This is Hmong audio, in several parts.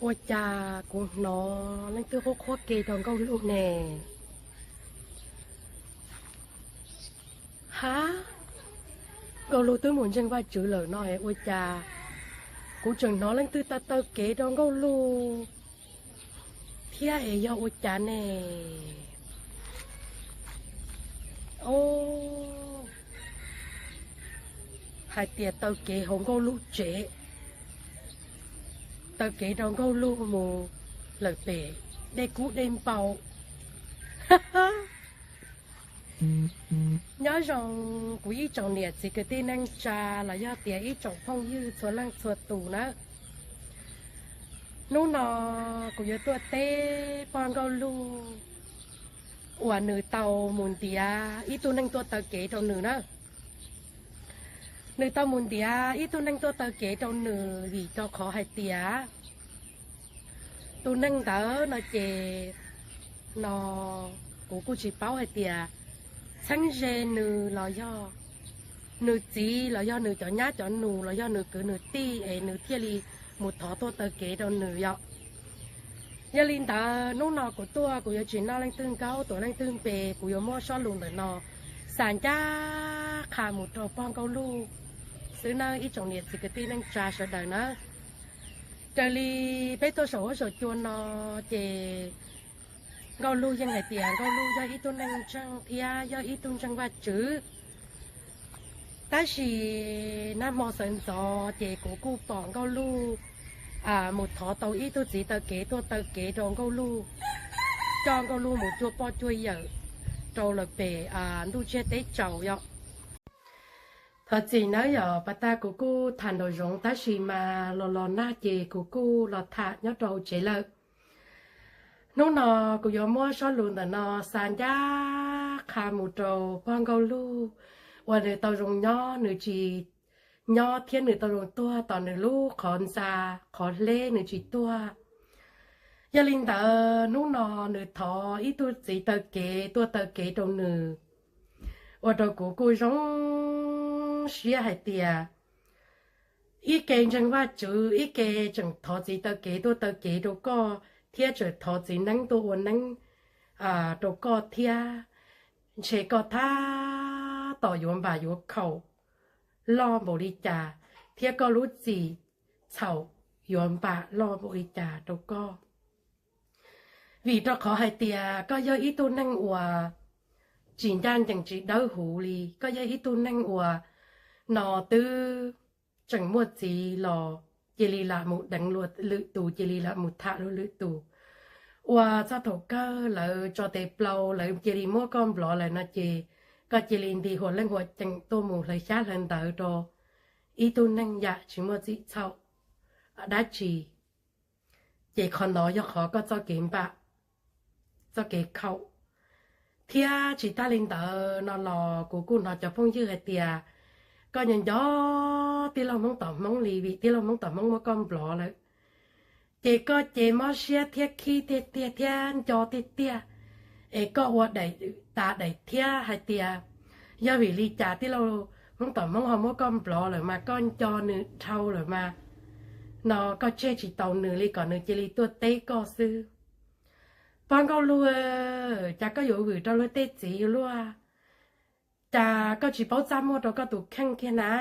Ua cas kuv hnov leej twg qhuab qhuab ke rau Nkauj Luj ne? Hab, Nkauj Luj twb mus ntseeg Vajtswv lawm no es ua cas kuv tseem hnov leej twg taw taw kev rau Nkauj Luj thiab es yog ua cas ne? Os, hais tias taw kev hauv Nkauj Luj tsev, taw kev rau Nkauj Luj mus lawm pem dej kub dej npau. Nyob zoo kuv ib tsoom niam txiv kwv tij neej tsa los yog tias ib tsoom phooj ywg txhua leej txhua tus nawb. Hnub no kuv yuav tuaj teb pog Nkauj Luj uas nws tau mus ntiav ib tug neeg tuaj taw kev rau nws na. Nws tau mus ntiav ib tug neeg tuaj taw kev rau nws vim rau qhov hais tias tus neeg ntawd no ces, no kuv kuj tsis paub hais tias txheeb ze nws los yog nws txiv los yog nws cov nyab cov nus los yog nws kwv nws tij es nws thiaj li mus thov tuaj taw kev rau nws yom. Yog li ntawd hnub no kuv tuaj kuv yuav tsis noj leej twg nkaub tuav leej twg npe, kuv yuav muab sob lus ntawm no xa ncaj qha mus rau pog Nkauj Luj xwb nawb ib tsoom niam txiv kwv tij neej tsa sawv daws nawb. Raws li peb tuaj saum huab saum cua no ces Nkauj Luj yeej hais tias Nkauj Luj yog ib tug neeg ntseeg thiab yog ib tug ntseeg Vajtswv. Tab sis nag hmo sawv ntxov ces kuv kuj pom Nkauj Luj mus thov tau ib tug txiv taw kev tuaj taw kev rau Nkauj Luj, coj Nkauj Luj mus cuag pog cuag yawm rau lawm pem ntuj tsiag teb tsaus yom. Thov txim nawb yom, pas tag kuv kuj tham nraum zoov tab sis mas los los nag ces kuv kuj los tham nyob rau hauv tsev lawm. Hnub no kuv yuav muab sob lus ntawm no xa ncaj qha mus rau pog Nkauj Luj uas nws tau zoo nyob, nws tsis nyob thiab nws tau zoo tuag tom nws lub qhov ntxa qhov hleb nws tsis tuag. Yog li ntawd hnub no nws thov ib tug txiv taw kev tuaj taw kev rau nws, ua rau kuv kuj zoo siab hais tias ib ke ntseeg Vajtswv, ib ke tseem thov txiv taw kev tuaj taw kev rau koj thiab tseem thov txiv neeb tuaj ua neeb rau koj thiab, ntshe koj tab tom yuav npam yuav khaum loj npaum li cas thiab koj lub txim txhaum yuav npam loj npaum li cas rau koj. Vim rau qhov hais tias koj yog ib tug neeg uas tsis ncaj ncees tsis dawb huv li, koj yog ib tug neeg uas no twb tseem muaj txiv los cia li lam mus deev lwm tus, cia li lam mus tham luag lwm tus. Ua txog thaum kawg lawv tso tes plaub lawv cia li muab koj nplov lawm no ces koj cia li nti huam leej huam ceem tuaj mus hlawv xyab hlawv ntawv rau ib tug neeg yam tsis muaj txim txhaum dab tsi. Ces qhov ntawd yog qhov koj txoj kev npam, txoj kev khaum. Thiab tsis tag li ntawd no los kuv kuj hnov cov phooj ywg hais tias koj nco nco tij laug Hmoob tom Hmoob li, vim tij laug Hmoob tom Hmoob muab koj nplov lawm, ces koj ces mob siab thiab khib tiag tiag thiab nco tiag tiag, es koj ua daim tas daim thiab hais tias yog vim li cas tij laug Hmoob tom Hmoob ho muab koj nplov lawm mas koj nco nws dhau lawm mas no koj tseg tsis tau nws li, kom nws cia li tuaj teb koj xwb. Pog Nkauj Luj, cas koj yuav vwm rau luag tej txiv ua luaj? Cas koj tsis paub txaj muag rau koj tus kheej kiag na?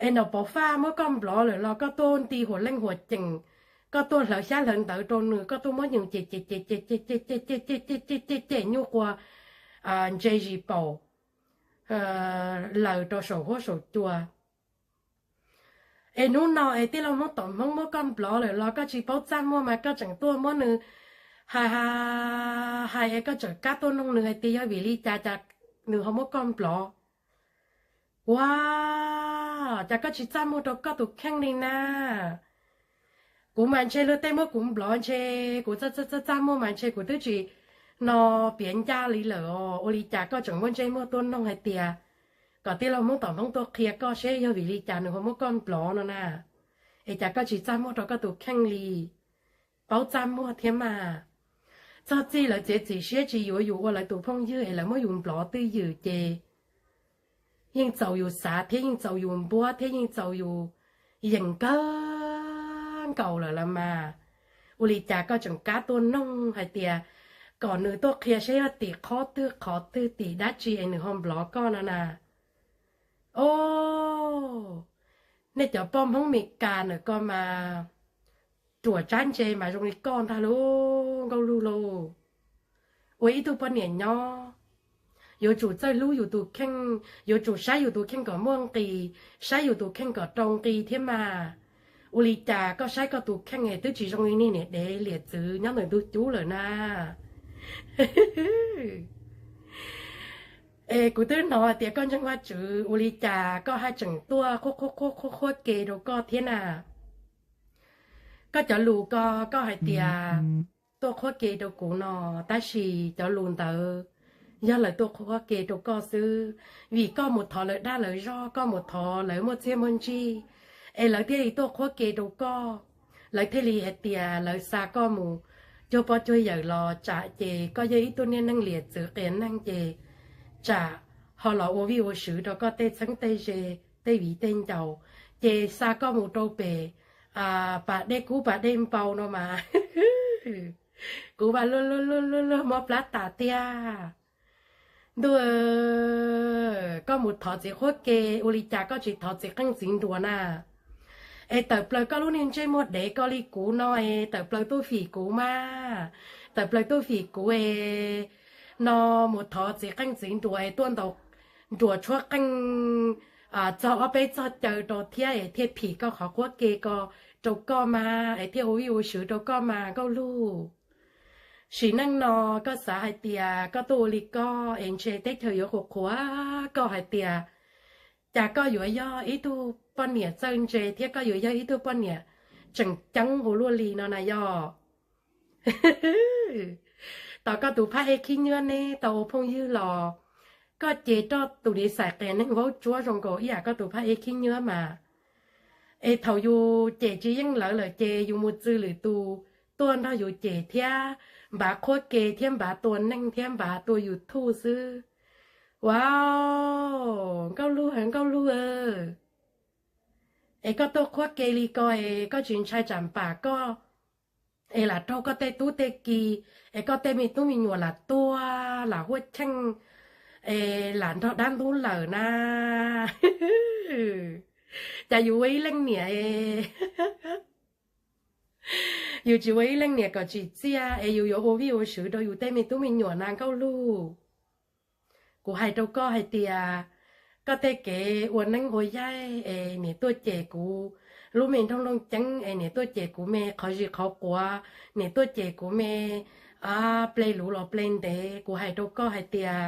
Es nom Pov Faj muab koj nplov lawm los koj tuaj nti huam leej huam ceem, koj tuaj hlawv xyab hlawv ntawv rau nws, koj tuaj muab nws cem cem cem cem cem cem cem cem nyuj quas ntse zis paum laws rau saum huab saum cua. Es hnub no es tij laug Hmoob tom Hmoob muab koj nplov lawm los koj tsis paub txaj muag mas koj tseem tuaj muab nws hais hais es koj tseem kab tuaj noog nws hais tias yog vim li cas cas nws ho muab koj nplov. Ua cas koj tsis txaj muag rau koj tus kheej li na? Kuv mas ntshe luag tej muab kuv nplov ntshe kuv txaj txaj txaj muag mas ntshe kuv twb tsis no piav ncaj li lawm os. Ua li cas koj tseem muaj ntsej muag tuaj noog hais tias kom tij laug Hmoob tom Hmoob tuaj qhia koj seb yog vim li cas nws ho muab koj nplov no na? Es cas koj tsis txaj muag rau koj tus kheej li? Paub txaj muag thiab mas. Txog txij lawv txiav txim siab tsis yuav yus ua lawv tus phooj ywg es lawv muab yus nplov twj ywm ces yeej txaus yus xav thiab yeej txaus yus npuab thiab yeej txaus yus yeem kawg nkaus lawm los mas. Ua li cas koj tseem kam tuaj noog hais tias kom nws tuaj qhia saib yog tim qhov twg qhov twg tim dab tsi es nws ho nplov koj no na? O, nej cov poj Hmoob Mes Kas ntawm ko mas ruam tsab ntse mas zoo li koj ntag lauj Nkauj Lug lauj. Ua ib tug poj niam nyob, yuav tsum txawj hlub yus tus kheej, yuav tsum saib yus tus kheej kom muaj nqis, saib yus tus kheej kom rau nqi thiab mas. Ua li cas koj saib koj tus kheej es twb tsis zoo li niag niam dev liam txwv nyob ntawm ntug cub lawm na? Es kuv twb hnov hais tias koj ntseeg Vajtswv, ua li cas koj haj tseem tuaj qhuab qhuab qhuab qhuab ke rau koj thiab na? Koj cov lus ko, koj hais tias tuaj qhuab ke rau kuv no, tab sis cov lus ntawd yog lawv tuaj qhuab ke rau koj xwb, vim koj mus thov lawv dag lawv zog, koj mus thov lawv muaj txiaj muaj ntsig, es lawv thiaj li tuaj qhuab ke rau koj. Lawv thiaj li hais tias lawv xa koj mus cuag pog cuag yawm los tsam ces koj yog ib tug niag neeg liam txwv qias neeg ces tsam ho los ua vij ua sw rau koj tej txheeb tej ze, tej viv tej ncaus, ces xa koj mus rau pem pas dej kub pas dej npau no mas. Kuv mas luag luag luag luag luag mob plab tas tiag. Ntuj, koj mus thov txiv qhuab ke, ua li cas koj tsis thov txiv qeej txiv nruas na? Es tawm plaws koj lub niag ntsej muag dev ko li kuv no es tawm plaws tuaj fim kuv mas, tawm plaws tuaj fim kuv es no mus thov txiv qeej txiv nruas es tuaj ntaus nruas tshuab qeej txog ob peb txog caw rau thiab es thiaj phim koj qhov qhuab ke ko rau koj mas es thiaj ua vij ua sw rau koj mas Nkauj Lug. Sim neej no koj xav hais tias koj tuaj ua li koj es ntshe teb chaws yuav qhuas qhuas koj hais tias cas koj yuav yog ib tug poj niam txawj ntse thiab koj yuav yog ib tug poj niam tseem ceeb ua luaj li no na yog. Tom koj tus phab ej khib nyiab neb tau ua phooj ywg los koj ces roj tus div xais qias neeg vaub tsuab zoo nkaus ib yam koj tus phab ej khib nyiab mas. Es thaum yus cem tsis yeej lawv lawm ces yus mus txwv lwm tus tuaj nrog yus cem thiab npav qhuab ke thiab npav tua neeg thiab npav tua YouTube xwb. Wow, Nkauj Lug, Nkauj Lug, es koj tuaj qhuab ke li ko es koj tsis ntshai tsam npam koj es lam raug koj tej tub tej ki, es koj tej me tub me nyuam lam tuag lam huaj cheej, es lam nrog dab ntub lawm na? Cas yus ua ib leej niam, yus tsis ua ib leej niam kom tsim txiaj es yus yuav ua vij ua sw rau yus tej me tub me nyuam na Nkauj Lug? Kuv hais rau koj hais tias koj tej kev ua neeb ua yaig es niam tuaj cem kuv lub me nroog Looj Ceeb es niam tuaj cem kuv me qhov zis qhov quav, niam tuaj cem kuv me ple luv los ple ntev, kuv hais rau koj hais tias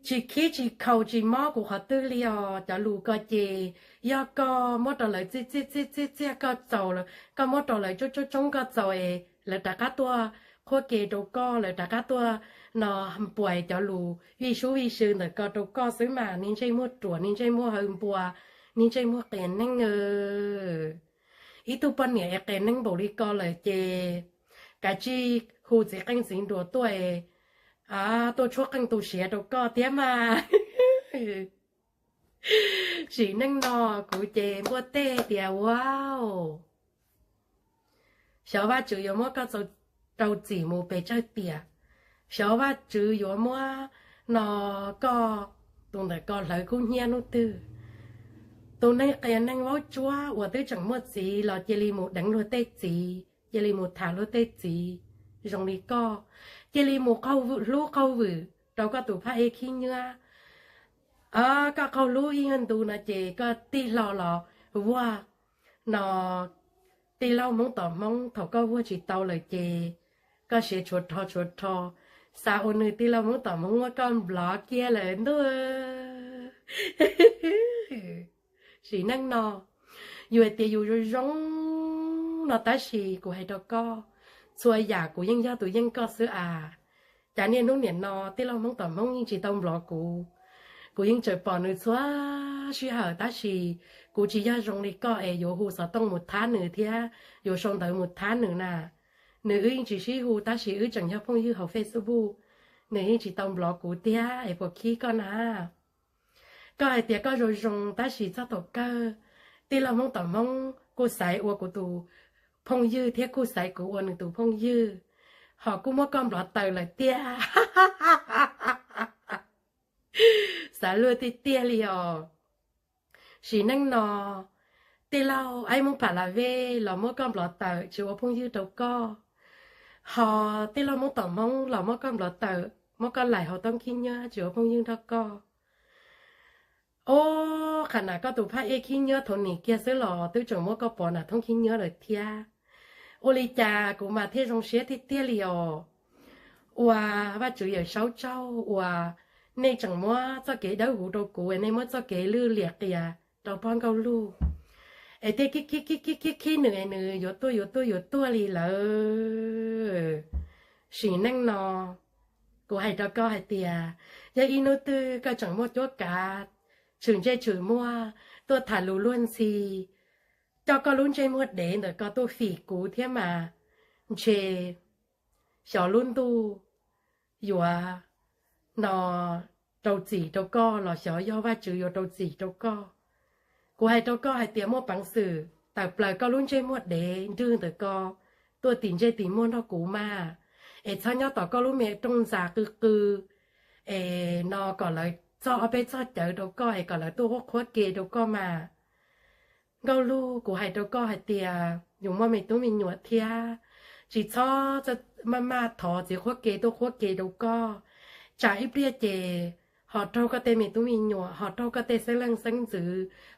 tsis khib tsis khaus tsis mob kuv qhov twg li os. Cov lus ko ces yog koj muab rau lawv txiaj txiaj txiaj txiaj txiaj koj txaus, koj muab rau lawv tsoob tsoob tsoob koj txaus es lawv rov qab tuaj qhuab ke rau koj, lawv rov qab tuaj no npuas cov lus vij sub vij sw ntawm ko rau koj xwb mas. Niag ntsej muag ruam, niag ntsej muag hawv npua, niag ntsej muag qias neeg. Ib tug poj niam es qias neeg npaum li ko lawm ces kav tsij hu txiv qeej txiv nruas tuaj, tuaj tshuab qeej tu siav rau koj thiab mas. Sim neej no kuv ces npuaj teg tias ua, xyov Vajtswv yuav muab koj rau txim mus pes tsawg tiam, xyov Vajtswv yuav muab no koj tus ntawm ko hlawv kub hnyiab hnub twg. Tus neeg qias neeg vaub tsuab uas twb tseem muaj txiv los cia li mus deev luag tej txiv, cia li mus tham luag tej txiv zoo li koj, cia li mus qaug vwm hlub qaug vwm rau koj tus phab ej khib nyiab. Koj qaug hlub ib nyuag ntu no ces koj tig hlo los vuag no tij laug Hmoob tom Hmoob, thaum koj vuag tsis tau lawm ces koj siav tshuav rho tshuav rho, xav ua nws tij laug Hmoob tom Hmoob muab koj nplov kiag lawm ntuj. Sim neej no yus hais tias yus zoo zoo no tab sis kuv hais rau koj, txhua yam kuv yeej yog tus yeej koj xwb as. Cas niaj hnub niam no tij laug Hmoob tom Hmoob yeej tsis tau nplov kuv. Kuv yeej tseem pom nws txhua sij hawm tab sis kuv tsis yog zoo li koj es yuav hu xov tooj mus thab nws thiab yuav sau ntawv mus thab nws na. Nws wb yeej tsis sib hu tab sis wb tseem yog phooj ywg hauv Facebook. Nws yeej tsis tau nplov kuv tiag es puas khib koj na? Koj hais tias koj zoo zoo tab sis txog thaum kawg Tij laug Hmoob tom Hmoob kuj xaiv ua kuv tus phooj ywg thiab kuj xaiv kuv ua nws tus phooj ywg, ho kuj muab koj nplov tawm lawm tiag. Xav luag tiag tiag li os. Sim neej no tij laug Aib Hmoob Pha La Vej los muab koj nplov tawm tsis ua phooj ywg rau koj, ho tij laug Hmoob tom Hmoob los muab koj nplov tawm muab koj laim hauv toob khib nyiab tsis ua phooj ywg nrog koj. Ob, qhov na koj tus phaj ej khib nyiab thaum nim kiag xwb los twb tseem muab koj pov na thoob khib nyiab lawm thiab. Ua li cas kuv mas thiaj zoo siab tiag tiag li os. Ua Vajtswv Yawm Saub tsaug uas nej tseem muab txoj kev dawb huv rau kuv, nej muab txoj kev lwj liam qias rau pog Nkauj Lug, es thiaj khib khib khib khib khib nws es nws yuav tuaj yuav tuaj yuav tuaj li lawm. Sim neej no kuv hais rau koj hais tias yog ib hnub twg koj tseem muaj cuab kav tshwm ntsej tshwm muag tuaj tham lus luag ntxhi, coj koj lub ntsej muag dev ntawm koj tuaj fim kuv thiab mas, ntshe xyov lub ntuj yuav no rau txim rau koj los xyov yog Vajtswv yuav rau txim rau koj. Kuv hais rau koj hais tias muaj peev xwm tawm plaws koj lub ntsej muag dev nrwg ntawm koj tuaj tim ntsej tim muag nrog kuv mas, es txhob nyob tom koj lub me rooj ntxa qw qw es no kom lawv txog ob peb txog cawv rau koj es kom lawv tuaj qhuab ke rau koj mas. Nkauj Lug, kuv hais rau koj hais tias yus muaj me tub me nyuam thiab, tsis txhob maj maj thov txiv qhuab ke tuaj qhuab ke rau koj. Tsam ib pliag ces ho raug koj tej me tub me nyuam, ho raug koj tej xeeb leej xeeb ntxwv,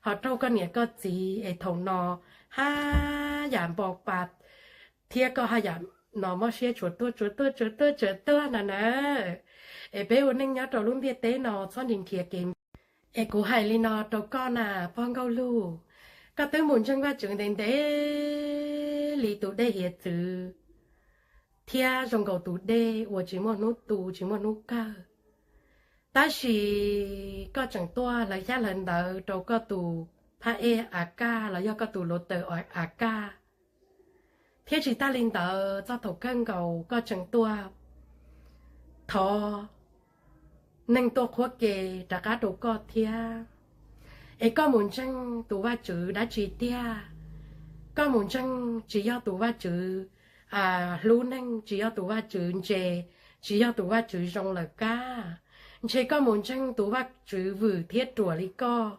ho raug koj niam koj txiv es thaum no haj yam npo pa thiab koj haj yam no mob siab tsuas tuag tsuas tuag tsuas tuag tsuas tuag no na. Es peb ua neej nyob rau lub ntiaj teb no txhob nrhiav kev. Es kuv hais li no rau koj na, pog Nkauj Lug, koj twb mus ntseeg Vajtswv ntev ntev li tus dej hiav txwv thiab zoo nkaus tus dej uas tsis muaj hnub tu tsis muaj hnub kawg. Tab sis koj tseem tuaj hlawv xyab hlawv ntawv rau koj tus phab ej A Kaj los yog koj tus luav taws A Kaj. Thiab tsis tas li ntawd, txog thaum kawg nkaus koj tseem tuaj thov neeg tuaj qhuab ke rov qab rau koj thiab. Es koj mus ntseeg tus Vajtswv dab tsi tiag? Koj mus ntseeg tsis yog tus Vajtswv hlub neeg, tsis yog tus Vajtswv ntse, tsis yog tus Vajtswv zoo lawm kab. Ntshe koj mus ntseeg tus Vajtswv vwm thiab ruam li koj,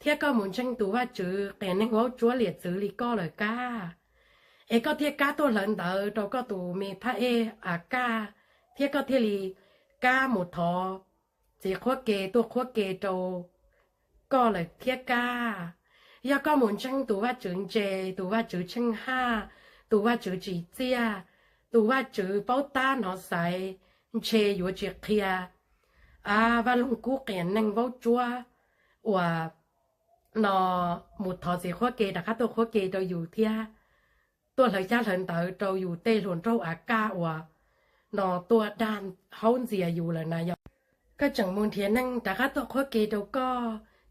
thiab koj mus ntseeg tus Vajtswv qias neeg vaub tsuab liam txwv li koj lawm kab. Es koj thiaj kab tuaj hlawv ntawv rau koj tus me phab ej A Kaj, thiab koj thiaj li kab mus thov txiv qhuab ke tuaj qhuab ke rau koj lawm thiab kab. Yog koj mus ntseeg tus Vajtswv ntse, tus Vajtswv tsheej haj, tus Vajtswv tsim txiaj, tus Vajtswv paub tab hnov xaiv, ntshe yuav tsis qhia Vaj Loog Kub qias neeg vaub tsuab uas no mus thov txiv qhuab ke rov qab tuaj qhuab ke rau yus thiab tuaj hlawv xyab hlawv ntawv rau yus tej hluas nraug A Kaj uas no tuaj dag haub ntxias yus lawm na yog. Koj tseem mus nrhiav neeg rov qab tuaj qhuab ke rau koj,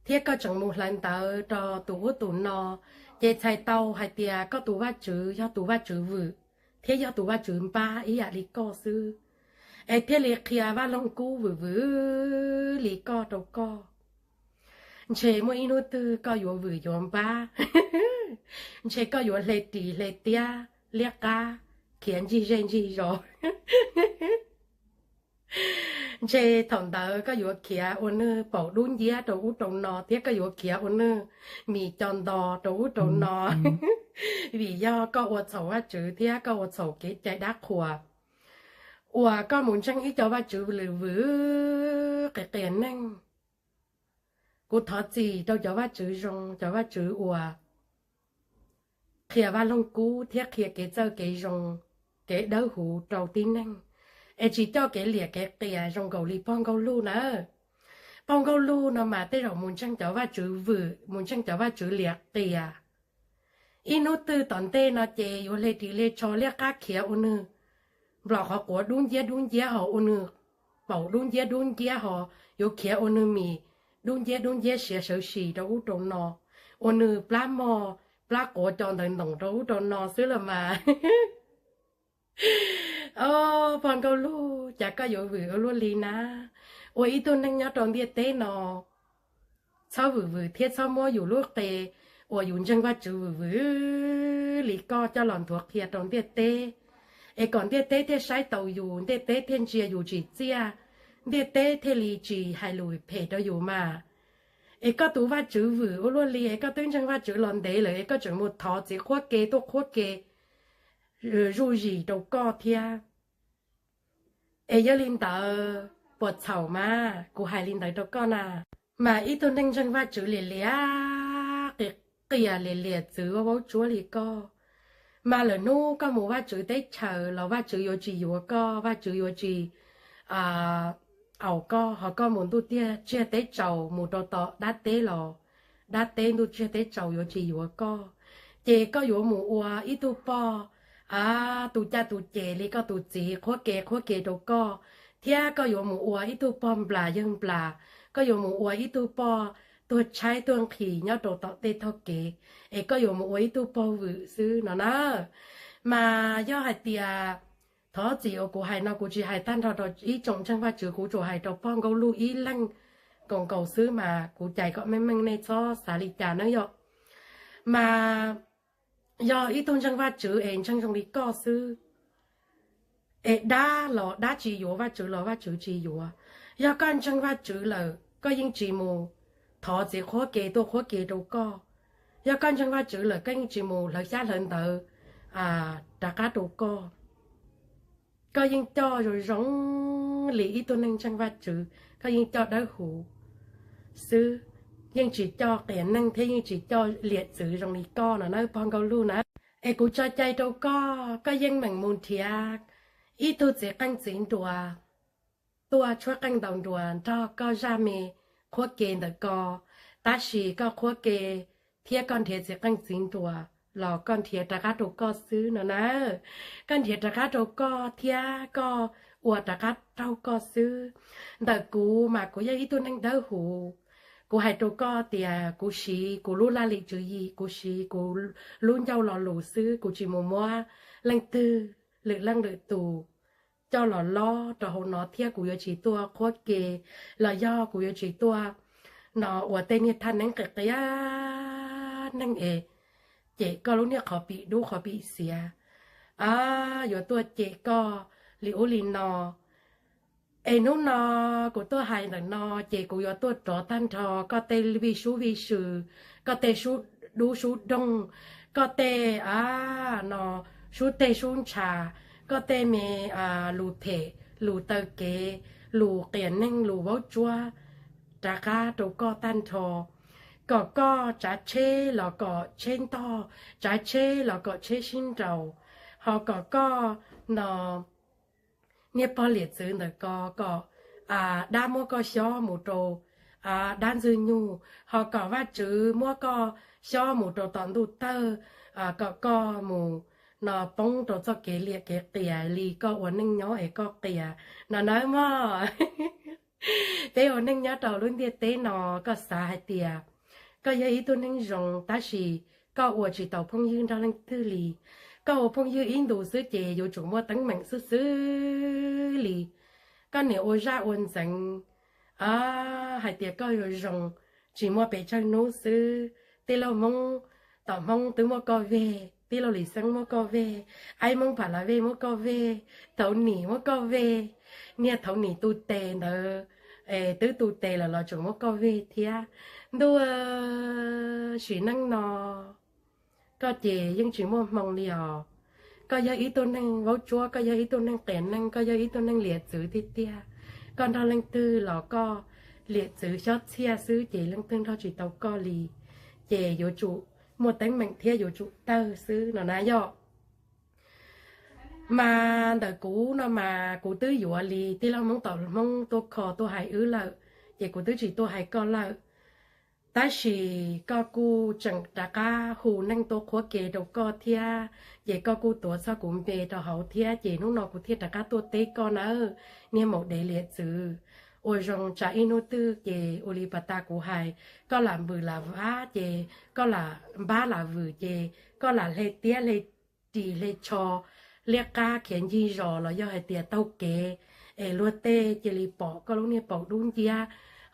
thiab koj tseem mus hlawv ntawv rau tus ub tus no, ces txhais tau hais tias koj tus Vajtswv yog tus Vajtswv vwm thiab yog tus Vajtswv npab ib yam li koj xwb, es thiaj li qhia Vaj Loog Kub vwm vwm li koj rau koj. Ntshe muaj ib hnub twg koj yuav vwm yuav npab, ntshe koj yuav hle ris hle tiab liab qab khiav ntsig zej ntsig zos. Ntshe thaum ntawd koj yuav khiav ua neeg paum dub nciab rau ub rau no, thiab koj yuav khiav ua neeg mis co nto rau ub rau no, vim yog koj ua txhaum Vajtswv thiab koj ua txhaum kev cai dab qhuas uas koj mus ntseeg ib co vaj tswv vwm vwm qias qias neeg. Kuv thov txim rau cov vaj tswv zoo, cov vaj tswv uas qhia Vaj Loog Kub thiab qhia kev txawj kev zoo, kev dawb huv rau tib neeg, es tsis coj kev liam kev qias zoo nkaus li pog Nkauj Lug na. Pog Nkauj Lug no mas tej zaum mus ntseeg cov vaj tswv vwm, mus ntseeg cov vaj tswv liam qias. Ib hnub twg tom ntej no ces yuav hle ris hle tsho liab qab khiav ua neeg nplom qhov quav dub nciab dub nciab ho ua neeg paum dub nciab dub nciab ho yuav khiav ua neeg mis dub nciab dub nciab siav sawv sim rau ub rau no, ua neeg plab mog plab quav co ntawv ntoos rau ub rau no xwb los mas. Os, pog Nkauj Lug, cas koj yuav vwm ua luaj li na? Ua ib tug neeg nyob rau ntiaj teb no, txhob vwm vwm thiab txhob muab yus lub qe uas yus ntseeg Vajtswv vwm vwm li koj coj los nthuav qhia rau ntiaj teb, es kom ntiaj teb thiaj saib taus yus, ntiaj teb thiaj ntsia yus tsim txiaj, ntiaj teb thiaj li tsis hais lus phem rau yus mas. Es koj tus Vajtswv vwm ua luaj li es koj twb ntseeg Vajtswv los ntev lawm es koj tseem mus thov txiv qhuab ke tuaj qhuab ke zuj zis rau koj thiab. Es yog li ntawd puas txhaum mas kuv hais li ntawd rau koj na? Mas ib tug neeg ntseeg Vajtswv liam liam qia, qias liam liam txwv vaub tsuab li koj, mas lwm hnub koj mus Vajtswv teb chaws los Vajtswv yuav tsis yuav koj, Vajtswv yuav tsis aus koj, ho koj mus ntuj tiag tsiag teb tsaus mus rau tom dab teb los dab teb ntuj tsiag teb tsaus yuav tsis yuav koj. Ces koj yuav mus ua ib tug pog tus caj tus ces li koj tus txiv qhuab ke qhuab ke rau koj, thiab koj yuav mus ua ib tug pog nplas yawg nplas, koj yuav mus ua ib tug pog tuag tshaib tuag nqhis nyob rau tom tej tog kev, es koj yuav mus ua ib tug pog vwm xwb no na. Mas yog hais tias, thov txim uas kuv hais no kuv tsis hais tag nrho rau ib tsoom ntseeg Vajtswv, kuv tsuas hais rau pog Nkauj Luj ib leeg nkaus nkaus xwb mas kuv cais kom meej meej, nej txhob xav li cas nawb yom. Mas yog ib tug ntseeg Vajtswv es ntseeg zoo li koj xwb, es dab los dab tsis yuav, Vajtswv los Vajtswv tsis yuav. Yog koj ntseeg Vajtswv lawm koj yeej tsis mus thov txiv qhuab ke tuaj qhuab ke rau koj. Yog koj ntseeg Vajtswv lawm koj yeej tsis mus hlawv xyab hlawv ntawv rov qab rau koj. Koj yeej coj zoo zoo li ib tug neeg ntseeg Vajtswv, koj yeej coj dawb huv xwb, yeej tsis coj qias neeg thiab yeej tsis coj liam txwv zoo li koj no na pog Nkauj Luj na. Es kuv tso cai rau koj, koj yeej meem mus nrhiav ib tug txiv qeej txiv nruas tuaj tshuab qeej ntaus nruas nrog koj zaj me qhuab ke ntawm ko, tab sis koj qhuab ke thiab koj nrhiav txiv qeej txiv nruas los koj nrhiav rov qab rau koj xwb no na. Koj nrhiav rov qab rau koj thiab koj ua rov qab raug koj xwb. Ntawm kuv mas kuv yog ib tug neeg dawb huv, kuv hais rau koj tias kuv siv kuv lub laj lim tswv yim, kuv siv kuv lub ncauj lo lus xwb, kuv tsis mus muab leej twg lwm leej lwm tus coj los lob rau hauv no thiab kuv yuav tsis tuaj qhuab ke los yog kuv yuav tsis tuaj no ua tej niag thaj neeb qis qias neeg es cem koj lub niag qhov pim dub qhov pim xiav, yuav tuaj cem koj li ub li no. Es hnub no kuv tuaj hais ntawm no ces kuv yuav tuaj rov tag nrho koj tej vij sub vij sw, koj tej sub dub sub doog, koj tej no sub teg sub ntsha, koj tej me lus phem, lus taw kev, lus qias neeg, lus vaub tsuab rov qab rau koj tag nrho, kom koj tsav tsheb los kom tsheb ntog, tsav tsheb los kom tsheb sib nraus, ho kom koj no niag pog liam txwv ntawm ko kom dab muab koj xyob mus rau dab ntxwg nyoog, ho kom Vajtswv muab koj xyob mus rau tom ntuj tawg, kom koj mus no poob rau txoj kev liam kev qias li koj ua neej nyob es koj qias no nawb mog. Peb ua neej nyob rau lub ntiaj teb no, koj xav hais tias koj yog ib tug neeg zoo tab sis koj ua tsis tau phooj ywg nrog leej twg li. Koj ua phooj ywg ib ntus xwb ces yuav tsum muaj teeb meem xwb xwb li. Koj niam ua zaj ua ntxeev hais tias koj yuav zoo, tsis muaj pes tsawg hnub xwb, tij laug Hmoob tom Hmoob twb muab koj veg, tij laug Lis Xeeb muab koj veg, aib Hmoob Pha La Vej muab koj veg, Thaum Nim muab koj veg, niag Thaum Nim tu tes ntawd twb tu tes lawm los tseem muab koj veg thiab. Ntuj, sim neej no koj ces yeej tsis muaj hmoo li os. Koj yog ib tug neeg vaub tsuab, koj yog ib tug neeg qias neeg, koj yog ib tug neeg liam txwv tiag tiag. Koj nrog leej twg los koj liam txwv xyob txhiaj xwb ces leej twg nrog tsis tau koj li. Ces yuav tsum muaj teeb meem thiab yuav tsum tawg xwb no na yom. Mas ntawm kuv no mas kuv twb yuav li tij laug Hmoob tom Hmoob tuaj kho tuaj hais wb lawm, ces kuv twb tsis tuaj hais koj lawm. Tab sis koj kuj tseem rov qab hu neeg tuaj qhuab ke rau koj thiab, ces koj kuj tuav txog kuv npe rau hauv thiab, ces hnub no kuv thiaj rov qab tuaj teb koj nawb, niag maum dev liam txwv. Ua zoo tsam ib hnub twg ces ua li pas tas kuv hais, koj lam npws lam vab ces koj lam npab lam vwm ces koj lam hle tiab hle ris hle tsho liab qab khiav ncig zos los yog hais tias taug kev es luag tej cia li pom koj lub niag paum dub nciab,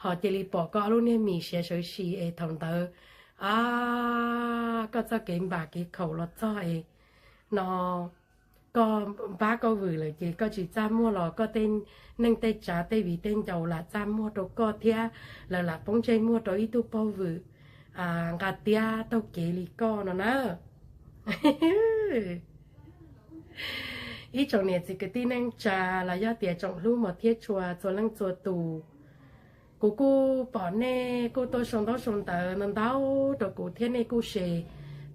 ho cia li pom koj lub niag mis siav sawv si es thaum ntawd a txoj kev npam kev khaum los txog es no koj npab koj vwm lawm ces koj tsis txaj muag los koj tej neej tej tsav tej viv tej ncaus lam txaj muag rau koj thiab, lawv lam poob ntsej muag rau ib tug pog vwm nqa tiab taug kev li koj no na. Ib tsoom niam txiv kwv tij neej tsa los yog tias tsoom hlub mos thiab tshua txhua leej txhua tus, kuv kuj pom nej kuj tuaj sau ntaub sau ntawv ntau ntau rau kuv thiab nej kuj share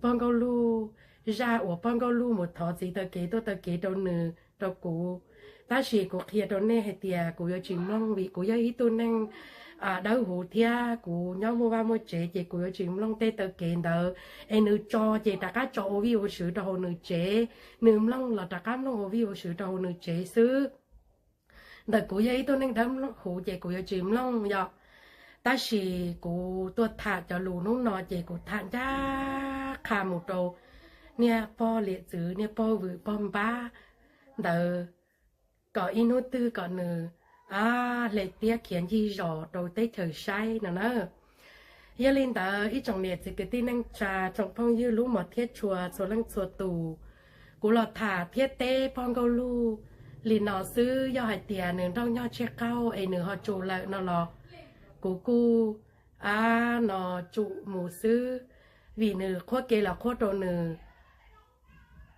pog Nkauj Luj, zaj uas pog Nkauj Luj mus thov txiv taw kev tuaj taw kev rau nws rau kuv. Tab sis kuv qhia rau nej hais tias kuv yuav tsis mloog vim kuv yog ib tug neeg dawb huv thiab kuv nyob muaj vaj muaj tsev ces kuv yuav tsis mloog tej taw kev ntawd. Es nws tso ces rov qab tso ua vij ua sw rau hauv nws tsev, nws mloog los rov qab mloog ua vij ua sw rau hauv nws tsev xwb. Ntawm kuv yog ib tug neeg dawb huv ces kuv yuav tsis mloog yom. Tab sis kuv tuaj tham cov lus hnub no ces kuv tham ncaj qha mus rau niag pog liam txwv niag pog vwm pog npab ntawd, kom ib hnub twg kom nws hle tiab khiav ncig zos rau teb chaws saib no na. Yog li ntawd ib tsoom niam txiv kwv tij neej tsa tsoom phooj ywg hlub mos thiab tshua txhua leej txhua tus, kuv los tham thiab teb pog Nkauj Luj li no xwb. Yog hais tias nws nrauj nyog tseg qaug es nws ho tsum lawm no los kuv kuj a no tsum mus xwb, vim nws qhuab kev los qhuab rau nws.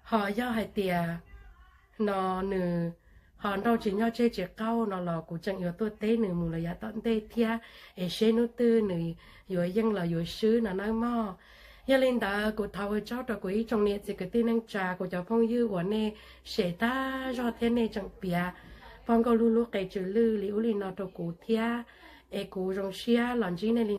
Ho yog hais tias no nws ho nrauj tsis nyog tseg tsis qaug no los kuv tseem yuav tuaj teb nws mus lawm yav tom ntej thiab, es seb hnub twg nws yuav yeej los yuav swb no nawb mog. Yog li ntawd kuv thov ua tsaug rau kuv ib tsoom niam txiv kwv tij neej tsa kuv cov phooj ywg uas nej share tag zog thiab nej tseem piav pog Nkauj Luj lub qe tsw lwj li ub li no rau kuv thiab, es kuv zoo siab los ntsib nej li